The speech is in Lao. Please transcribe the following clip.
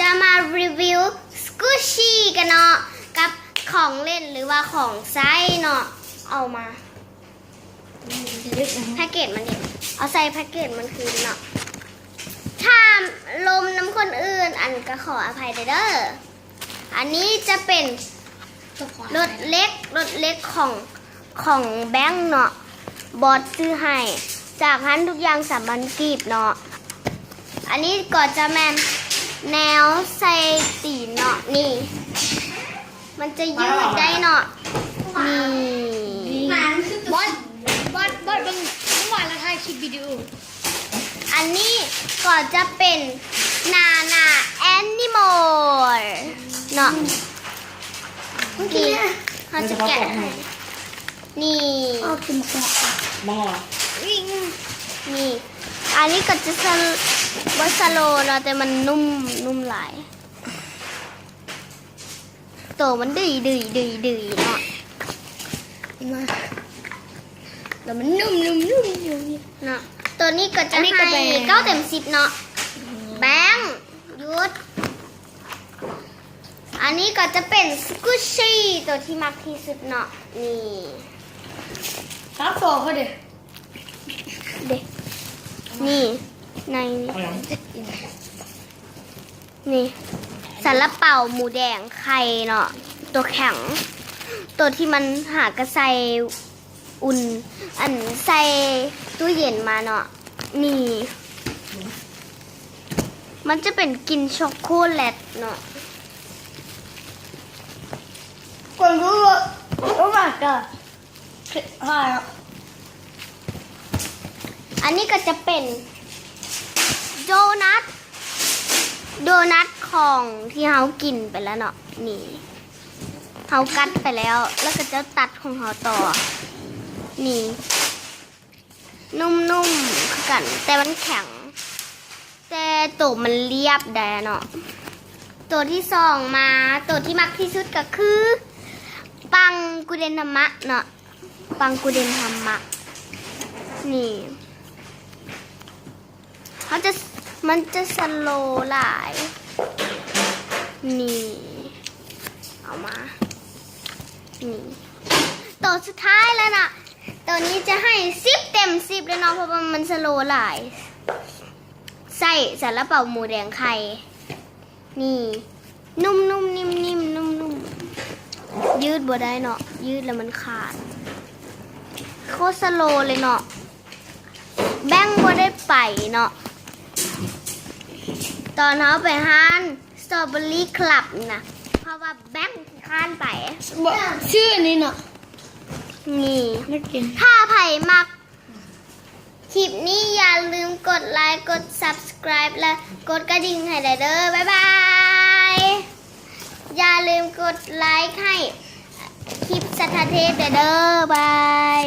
ຈະມາຣີວິວສະກຸດຊີກັນເນາະ ກັບຂອງເຫຼັ້ນ ຫຼືວ່າຂອງໃຊ້ເນາະ. ເອົາມາ ແພັກເກດມັນນີ້ ເອົາໃສ່ແພັກເກດມັນຄືນເນາະ. ຖ້າລົມນຳຄົນອື່ນ ອັນ ກໍຂໍອະໄພເດີ. ອັນນີ້ຈະເປັນລົດເລັກ ລົດເລັກຂອງ ຂອງແບງເນາະ ບອສຊື້ໃຫ້ ຈາກຮ້ານທຸກຢ່າງສາມພັນກີບເນາະ. ອັນນີ້ກໍຈະແມ່ນແນວໃສ່ຕີນເນາະ ນີ້ ມັນຈະຍືດໄດ້ເນາະ ນີ້. ບອສ ບອສ ບອສ ເບິ່ງ ເມື່ອວານລະຖ່າຍຄລິບວິດີໂອ. ອັນນີ້ກໍຈະເປັນນານາແອນິມອລເນາະ ນີ້ ເຮົາຈະແກະໃຫ້ ນີ້ ນີ້ ອັນນີ້ກໍຈະສະ ບໍ່ສະໂລເນາະ ແຕ່ມັນນຸ້ມ ນຸ້ມຫຼາຍ. ໂຕມັນດຶຍໆໆໆເນາະ ມາ ແລ້ວມັນນຸ້ມໆໆເນາະ. ໂຕນີ້ກໍຈະໃຫ້ເກົ້າເຕັມສິບເນາະ. ແບງ ຢຸດ. ອັນນີ້ກໍຈະເປັນສະກຸດຊີ ໂຕທີ່ມັກທີ່ສຸດເນາະ ນີ້ ຮັບໂຕເຂົາເດ້ ເດ້ ນີ້ ໃນນີ້ ນີ້ ຊາລາເປົາໝູແດງໄຂ່ເນາະ ໂຕແຂງ ໂຕທີ່ມັນຫາກະໃສ່ອຸ່ນ ອັນ ໃສ່ຕູ້ເຢັນມາເນາະ ນີ້ ມັນຈະເປັນກິ່ນຊັອກໂກແລັດເນາະ. ຄົນຮູ້ Oh my god. ອັນນີ້ກໍຈະເປັນໂດນັດ ໂດນັດຂອງທີ່ເຮົາກິນໄປແລ້ວເນາະ ນີ້ ເຮົາກັດໄປແລ້ວ ແລ້ວກໍຈະຕັດຂອງເຮົາຕໍ່ ນີ້ ນຸ້ມໆຄືກັນ ແຕ່ມັນແຂງ. ແຕ່ໂຕມັນລຽບໄດ໋ເນາະ. ໂຕທີສອງມາ ໂຕທີ່ມັກທີ່ສຸດກໍຄືປັງກູເດັນທຳມະເນາະ ປັງກູເດັນທຳມະ ນີ້ ເຮົາຈະ ມັນຈະສະໂລຫຼາຍ ນີ້ ເອົາມາ ນີ້ ໂຕສຸດທ້າຍແລ້ວເນາະ. ໂຕນີ້ຈະໃຫ້ສິບເຕັມສິບເລີຍເນາະ ເພາະວ່າມັນສະໂລຫຼາຍ. ໃສ່ຊາລາເປົາໝູແດງໄຂ່ ນີ້ ນຸ້ມໆ ນິ້ມໆ ນຸ້ມໆ ຍືດບໍ່ໄດ້ເນາະ ຍືດແລ້ວມັນຂາດ ໂຄດສະໂລເລີຍເນາະ. ແບງບໍ່ໄດ້ໄປເນາະ ຕອນເຮົາໄປຮ້ານສະຕໍເບີຣີຄລັບນະ ເພາະວ່າແບງຂີ້ຄ້ານໄປ ບໍ່ ຊື້ອັນນີ້ເນາະ ນີ້ ໄດ້ກິນ. ຖ້າໃຜມັກ ຄລິບນີ້ຢ່າລືມກົດໄລ ກົດ Subscribe ແລະ ກົດກະດິ່ງໃຫ້ແດ່ເດີ. ບາຍບາຍ. ຢ່າລືມກົດໄລໃຫ້ຄລິບສັດທະເທບແດ່ເດີ. ບາຍ.